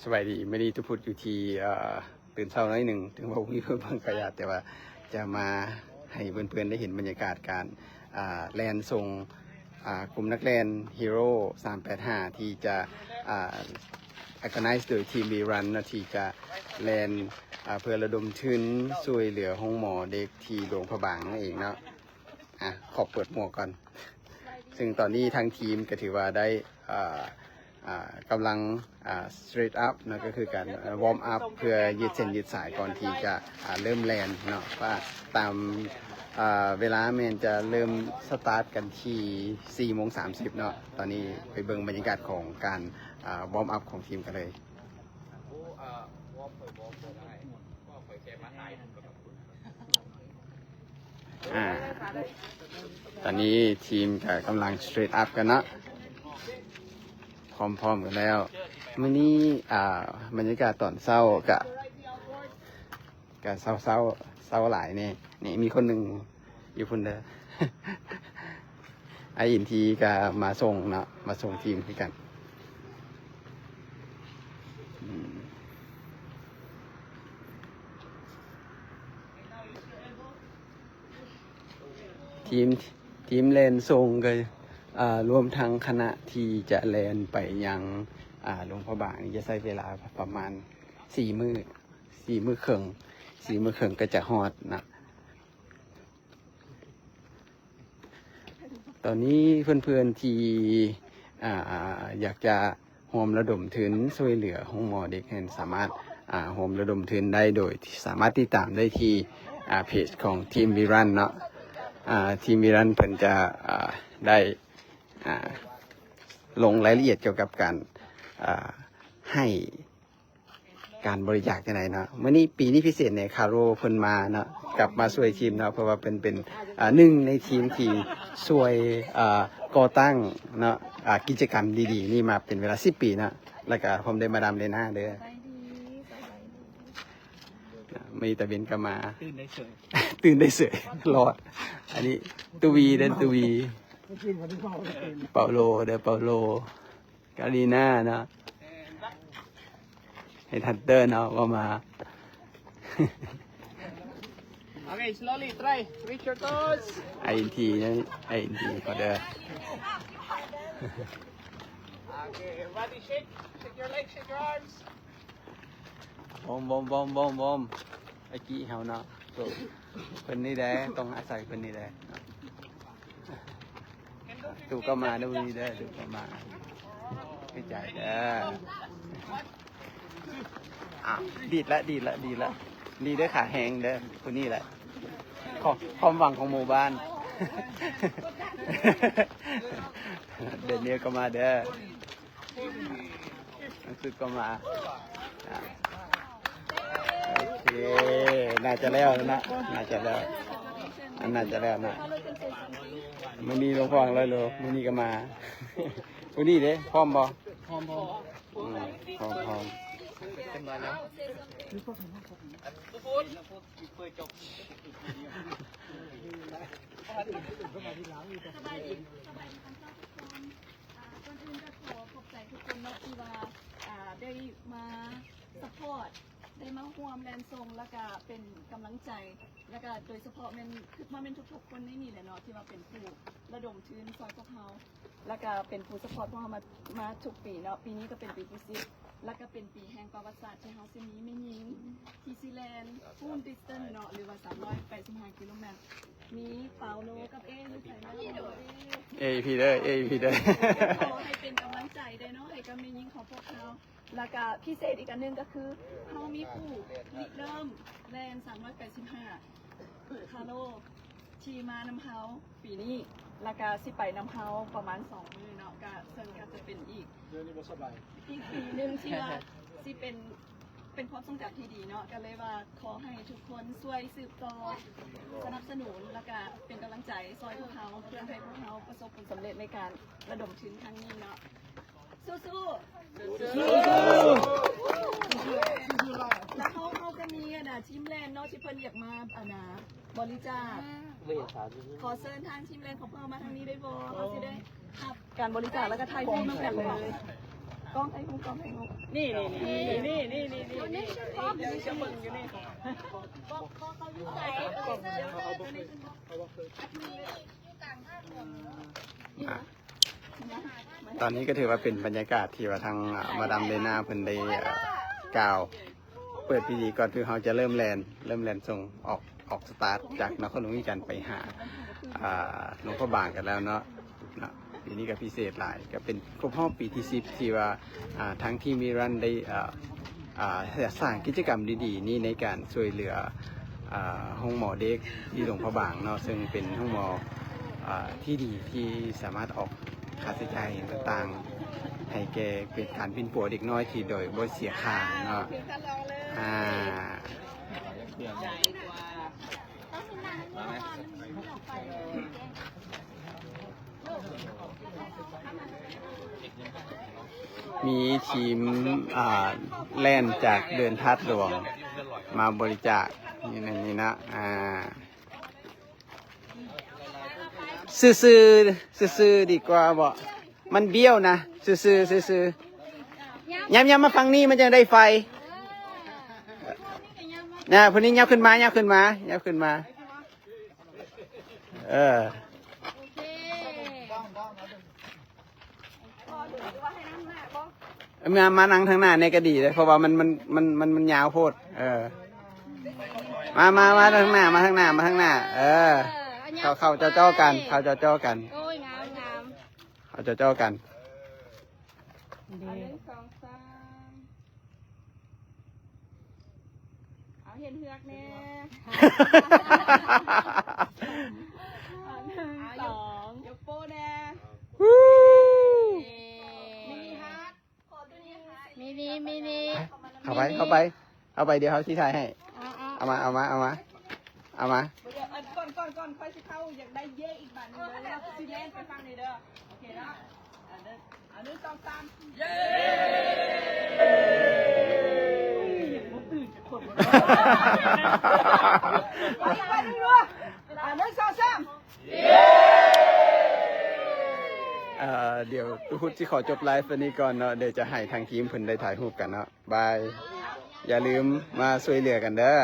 ສະບາຍດີ ມື້ນີ້ຕຸພຸດຢູ່ທີ່ ເອີ ຕື່ນເຊົ້າໜ້ອຍໜຶ່ງ ເຖິງວ່າບໍ່ມີເພື່ອນເບິ່ງກໍຢາດ ແຕ່ວ່າຈະມາໃຫ້ເພື່ອນໆໄດ້ເຫັນບັນຍາກາດການ ອ່າ ແລ່ນສົ່ງ ອ່າ ກຸ່ມນັກແລ່ນ Hero ສາມແປດຫ້າ ທີ່ຈະ ອ່າ organize ໂດຍທີມ We Run ເນາະ ທີ່ຈະແລ່ນ ອ່າ ເພື່ອລະດົມທຶນຊ່ວຍເຫຼືອໂຮງໝໍເດັກທີ່ຫຼວງພະບາງນັ້ນເອງເນາະ. ອ່ະ ຂໍເປີດໝວກກ່ອນ. ຊຶ່ງຕອນນີ້ທາງທີມກໍຖືວ່າໄດ້ ອ່າ ອ່າ ກຳລັງ ອ່າ straight up ເນາະ ກໍຄືການ warm up ເພື່ອຢືດເສັ້ນຢືດສາຍກ່ອນທີ່ຈະ ອ່າ ເລີ່ມແລ່ນເນາະ ວ່າຕາມ ອ່າ ເວລາແມ່ນຈະເລີ່ມ start ກັນທີ່ສີ່ໂມງສາມສິບເນາະ. ຕອນນີ້ໄປເບິ່ງບັນຍາກາດຂອງການ ອ່າ warm up ຂອງທີມກັນເລີຍ. ອ່າ ຕອນນີ້ທີມກໍກຳລັງ straight up ກັນເນາະ ພ້ອມໆກັນແລ້ວ. ມື້ນີ້ ອ່າ ບັນຍາກາດຕອນເຊົ້າກໍ ກໍເຊົ້າໆ ເຊົ້າຫຼາຍແດ່. ນີ້ມີຄົນໜຶ່ງຢູ່ພຸ້ນເດີ ອ້າຍອິນທີກໍມາສົ່ງເນາະ ມາສົ່ງທີມຄືກັນ. ອືມ ທີມ ທີມແລ່ນສົ່ງກໍ ອ່າ ລວມທັງຄະນະທີ່ຈະແລ່ນໄປຍັງ ອ່າ ຫຼວງພະບາງນີ້ ຈະໃຊ້ເວລາປະມານສີ່ມື້ ສີ່ມື້ເຄິ່ງ ສີ່ມື້ເຄິ່ງກໍຈະຮອດນະ. ຕອນນີ້ເພື່ອນໆທີ່ ອ່າ ຢາກຈະຮ່ວມລະດົມທຶນຊ່ວຍເຫຼືອໂຮງໝໍເດັກນັ້ນ ສາມາດ ອ່າ ຮ່ວມລະດົມທຶນໄດ້ ໂດຍທີ່ສາມາດຕິດຕາມໄດ້ທີ່ ອ່າ ເພຈຂອງທີມ We Run ເນາະ. ອ່າ ທີມ We Run ເພິ່ນຈະ ອ່າ ໄດ້ ອ່າ ລົງລາຍລະອຽດກ່ຽວກັບການ ອ່າ ໃຫ້ ການບໍລິຈາກຈັ່ງໃດເນາະ. ມື້ນີ້ ປີນີ້ພິເສດແດ່ ຄາໂຣເພິ່ນມາເນາະ ກັບມາຊ່ວຍທີມເນາະ ເພາະວ່າເພິ່ນເປັນ ອ່າ ໜຶ່ງໃນທີມທີ່ຊ່ວຍ ອ່າ ກໍ່ຕັ້ງເນາະ ອ່າ ກິດຈະກຳດີໆນີ້ມາເປັນເວລາສິບປີເນາະ. ແລ້ວກະພ້ອມດ້ວຍມາດາມເລນາເດີ. ສະບາຍດີ ສະບາຍດີ. ມື້ນີ້ຕາເວັນກໍມາ ຕື່ນໄດ້ເສີຍ ຕື່ນໄດ້ເສີຍ ລອດ. ອັນນີ້ຕູວີເດີ ຕູວີ ເປົາໂລເດີ ເປົາໂລ. ກາລີນາເນາະ ເຮັດຮັນເຕີເນາະ ບໍ່ມາ. Okay, slowly, try. Reach your toes. ໄອເອັນທີເນາະ ໄອເອັນທີ ຂໍເດີ. Okay, everybody shake. Shake your legs, shake your arms. ວອມ ວອມ ວອມ ວອມ ວອມ ອາກິເຮົາເນາະ ໂຕເພິ່ນນີ້ແຫຼະ ຕ້ອງອາໄສເພິ່ນນີ້ແຫຼະ. ຕູກໍມາເດີ ມື້ນີ້ເດີ ຕູກໍມາ ໃຫ້ໃຈເດີ. ອ້າວ ດີດລະ ດີດລະ ດີດລະ ດີເດີ ຂາແຮງເດີ ຜູ້ນີ້ແຫຼະ ຄວາມ ຄວາມຫວັງຂອງໝູ່ບ້ານ. ເດນຽວກໍມາເດີ. ໜັງສືກໍມາ ອ່າ ໂອເຄ ໜ້າຈະແລ້ວແລ້ວນະ ໜ້າຈະແລ້ວ ອັນໜ້າຈະແລ້ວນະ. ມື້ນີ້ຫຼວງພໍ່ເຮົາເລີຍ ມື້ນີ້ກໍມາ. ຜູ້ນີ້ເດ້ ພ້ອມບໍ່? ພ້ອມ ພ້ອມ ອືມ ພ້ອມ ພ້ອມ. ສະບາຍດີ ສະບາຍດີຕອນເຊົ້າທຸກຄົນ. ອ່າ ກ່ອນອື່ນກໍຂໍຂອບໃຈທຸກຄົນເນາະ ທີ່ວ່າ ອ່າ ໄດ້ມາຊັບພອດ ໄດ້ມາຮ່ວມແລ່ນສົ່ງ ແລ້ວກະເປັນກຳລັງໃຈ ແລ້ວກະໂດຍສະເພາະແມ່ນ ຄິດວ່າແມ່ນທຸກໆຄົນໃນນີ້ແຫຼະເນາະ ທີ່ວ່າເປັນຜູ້ລະດົມທຶນຊ່ອຍພວກເຮົາ ແລ້ວກະເປັນຜູ້ຊັບພອດພວກເຮົາມາ ມາທຸກປີເນາະ. ປີນີ້ກໍເປັນປີທີສິບ ແລ້ວກະເປັນປີແຫ່ງປະຫວັດສາດທີ່ເຮົາຊິມີແມ່ຍິງທີ່ຊິແລ່ນຟູ້ດິສຕັນເນາະ ຫຼືວ່າສາມຮ້ອຍແປດສິບຫ້າກິໂລແມັດ. ມີເປົາໂລກັບເອຢູ່ໃສເນາະ? ເອຢູ່ພີ້ເດີ ເອຢູ່ພີ້ເດີ. ຂໍໃຫ້ເປັນກຳລັງໃຈເດີເນາະ ໃຫ້ກັບແມ່ຍິງຂອງພວກເຮົາ. ແລ້ວກະພິເສດອີກອັນໜຶ່ງກໍຄື ເຮົາມີຜູ້ລິເລີ່ມແລ່ນສາມຮ້ອຍແປດສິບຫ້າ ຄາໂລ ທີ່ມານຳເຮົາປີນີ້ ແລ້ວກະຊິໄປນຳເຮົາປະມານສອງມື້ເນາະ ກະເຊິ່ງກະຈະເປັນອີກ ເດືອນນີ້ບໍ່ສະບາຍ ອີກປີໜຶ່ງທີ່ວ່າຊິເປັນ ເປັນຄວາມຊົງຈຳທີ່ດີເນາະ. ກໍເລີຍວ່າຂໍໃຫ້ທຸກຄົນຊ່ວຍສືບຕໍ່ສະໜັບສະໜູນ ແລ້ວກະເປັນກຳລັງໃຈຊ່ອຍພວກເຮົາ ເພື່ອໃຫ້ພວກເຮົາປະສົບຜົນສຳເລັດໃນການລະດົມທຶນຄັ້ງນີ້ເນາະ. ສູ້ໆ ສູ້ໆ ແລ້ວເຮົາ ເຮົາກໍມີອັນນ່າ ທີມແລ່ນເນາະ ທີ່ເພິ່ນຢາກມາອັນນ່າ ບໍລິຈາກ. ຂໍເຊີນທາງທີມແລ່ນຂອງພວກເຮົາມາທາງນີ້ໄດ້ບໍ່? ເຮົາຊິໄດ້ຮັບການບໍລິຈາກ ແລ້ວກໍຖ່າຍຮູບນຳກັນເລີຍ. ນີ້ ນີ້ ນີ້ ນີ້ ນີ້ ນີ້ ນີ້ ນີ້ ເບິ່ງຢູ່ນີ້ ອ່ະ ຕອນນີ້ກໍຖືວ່າເປັນບັນຍາກາດທີ່ວ່າທາງ ອ່າ ມາດາມເລນາເພິ່ນໄດ້ ອ່າ ກ່າວເປີດພິທີ ກ່ອນທີ່ເຮົາຈະເລີ່ມແລ່ນ ເລີ່ມແລ່ນສົ່ງອອກ ອອກສະຕາດຈາກນະຄອນຫຼວງວຽງຈັນໄປຫາ ອ່າ ຫຼວງພະບາງກັນແລ້ວເນາະ ເນາະ. ປີນີ້ກໍພິເສດຫຼາຍ ກໍເປັນຄົບຮອບປີທີສິບ ທີ່ວ່າ ອ່າ ທາງທີມວີຣັນໄດ້ ອ່າ ອ່າ ສ້າງກິດຈະກຳດີໆນີ້ໃນການຊ່ວຍເຫຼືອ ອ່າ ໂຮງໝໍເດັກທີ່ຫຼວງພະບາງເນາະ ເຊິ່ງເປັນໂຮງໝໍ ອ່າ ທີ່ດີ ທີ່ສາມາດອອກຄ່າໃຊ້ຈ່າຍຫຍັງຕ່າງໆ ໃຫ້ແກ່ເປັນການປິ່ນປົວເດັກນ້ອຍທີ່ໂດຍບໍ່ເສຍຄ່າເນາະ. ອ່າ ມີທີມ ອ່າ ແລ່ນຈາກເດີ່ນທາດຫຼວງມາບໍລິຈາກ ນີ້ນະ ນີ້ນະ ອ່າ ຊື່ໆ ຊື່ໆ ດີກວ່າບໍ່? ມັນບ້ຽວນະ ຊື່ໆ ຊື່ໆ. ຍາມ ຍາມມາຝັ່ງນີ້ມັນຈັ່ງໄດ້ໄຟ. ນະ ຜູ້ນີ້ຍາວຂຶ້ນມາ ຍາວຂຶ້ນມາ ຍາວຂຶ້ນມາ. ເອີ ມາ ມານັ່ງທາງໜ້າແດ່ກໍດີເດ້ ເພາະວ່າມັນ ມັນ ມັນ ມັນ ມັນຍາວໂພດ. ເອີ ມາ ມາ ມາທາງໜ້າ ມາທາງໜ້າ ມາທາງໜ້າ. ເອີ ເອີ ເຂົ້າ ເຂົ້າເຈົ້າໆກັນ ເຂົ້າເຈົ້າໆກັນ. ໂອ້ຍ ງາມ ງາມ. ເຂົ້າເຈົ້າໆກັນ. ເອົາ ໜຶ່ງ ສອງ ສາມ. ເອົາ ເຫັນເຮືອກແດ່. ເອົາ ໜຶ່ງ ສອງ ຍົກໂປ້ແດ່. ເຢ້ ມີມີຮາດ ມີມີມີມີ. ເຂົ້າໄປ ເຂົ້າໄປ ເຂົ້າໄປ ດຽວເຮົາຊິຖ່າຍໃຫ້. ເອົາ ເອົາ ເອົາມາ ເອົາມາ ເອົາມາ ເອົາມາ. ດຽວ ເອີ ກ່ອນ ກ່ອນ ກ່ອນ ຂ້ອຍຊິເຂົ້າ ຢາກໄດ້ເຢ້ອີກບາດໜຶ່ງເດີ ແລ້ວຊິແລ່ນໄປຝັ່ງນີ້ເດີ. ໂອເຄເນາະ. ເອົາ ໜຶ່ງ ສອງ ສາມ ເຢ້. ຍັງບໍ່ຕື່ນຈັກຄົນ. ເອົາ ໜຶ່ງ ສອງ ສາມ ເຢ້. ເອີ ດຽວຕຸພຸດຊິຂໍຈົບໄລຟ໌ອັນນີ້ກ່ອນເນາະ ດຽວຈະໃຫ້ທາງທີມເພິ່ນໄດ້ຖ່າຍຮູບກັນເນາະ. ບາຍ. ຢ່າລືມມາຊ່ວຍເຫຼືອກັນເດີ.